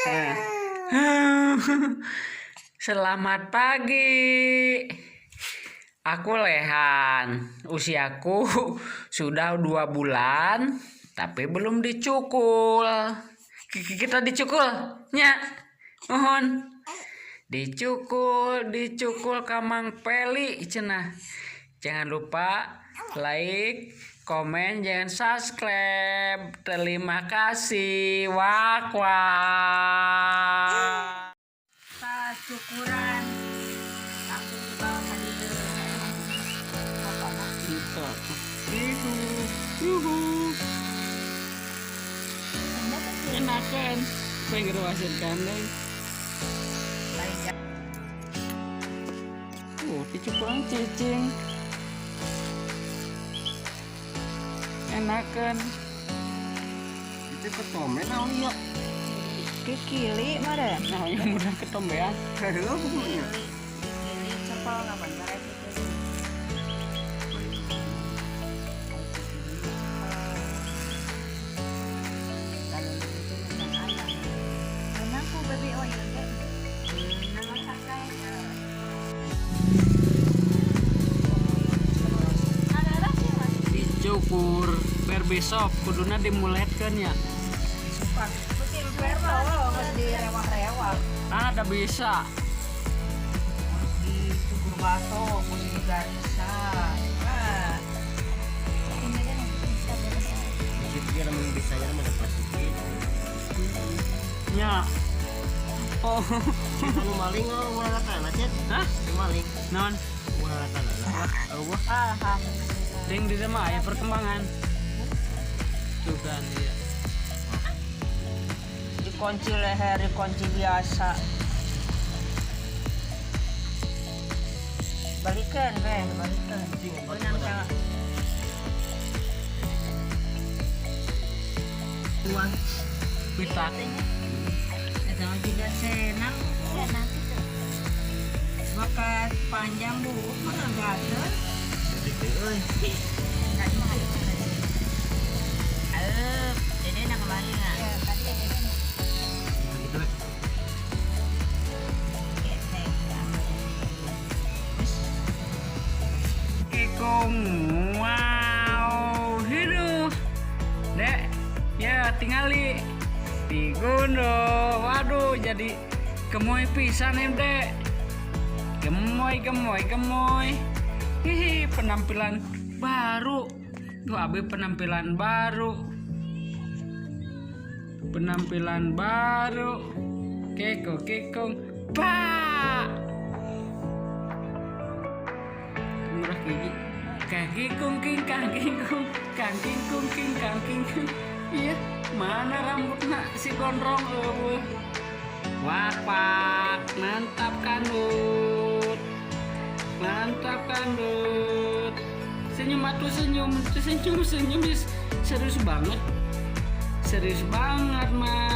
Eh. Selamat pagi. Aku Lehan. Usiaku sudah 2 bulan, tapi belum dicukul. Kita dicukul, nya. Mohon. Dicukul, dicukul ka Mang Peli cenah. Jangan lupa like, komen, jangan subscribe. Terima kasih. Wak wak. Tas cukuran langsung dibawa ke dieu. Gitu. Yuhu, yuhu. Enakan. Pengen ngeruasin kandang. Dicukuran cicing. Enakan. Itu ketombe naon ieu? Kikili mah deh. Nah, yang mudah ketombean. Heuh pokoknya. Kikili cepol nggak bener itu. Kalau itu menang ayam. Menang ku baby oil deh. Menang pakai. Ada sih, Mas. Dicukur. Biar besok kuduna dimuletkeun ya. Betul, perlo harus direwak-rewak. Ah, ada bisa. Harus dicukur batok, harus digarisan. Wah. Ini kan bisa beres. Gitu dia lamun bisa nya mah plastik. Ya. Oh. Nu maling oh ulah tanah cet. Hah? Nu maling Non. ulah tanah. Eueuh. Alhamdulillah. Ding di mah aya perkembangan. Tuh kan iya. Dikunci leher, dikunci biasa. Balikan, Beh, balikan. Benang ka. Uang. Pita. Eta mah juga senang. Senang gitu. Bakat panjang bu, mana gatel. Detik euy. Dede nak kemari nggak? Iya, tadi Dede. Gitu we. Ketek. Kikung. Wow, hidup. Dek, ya tingali. Digundo. Waduh, jadi gemoy pisan ente. Gemoy, gemoy, gemoy. Hihi, penampilan baru. Tuh, abi penampilan baru. Penampilan baru. Keko, kekong. Pak. Murah gigi. Kaki kungking, kaki kung, kaki kungking, kaki kung. Iya, mana rambutnya si gondrong eueuh. Wak pak, mantap kandut. Mantap kandut. Senyum atuh senyum, senyum senyum serius banget. Serius banget mah.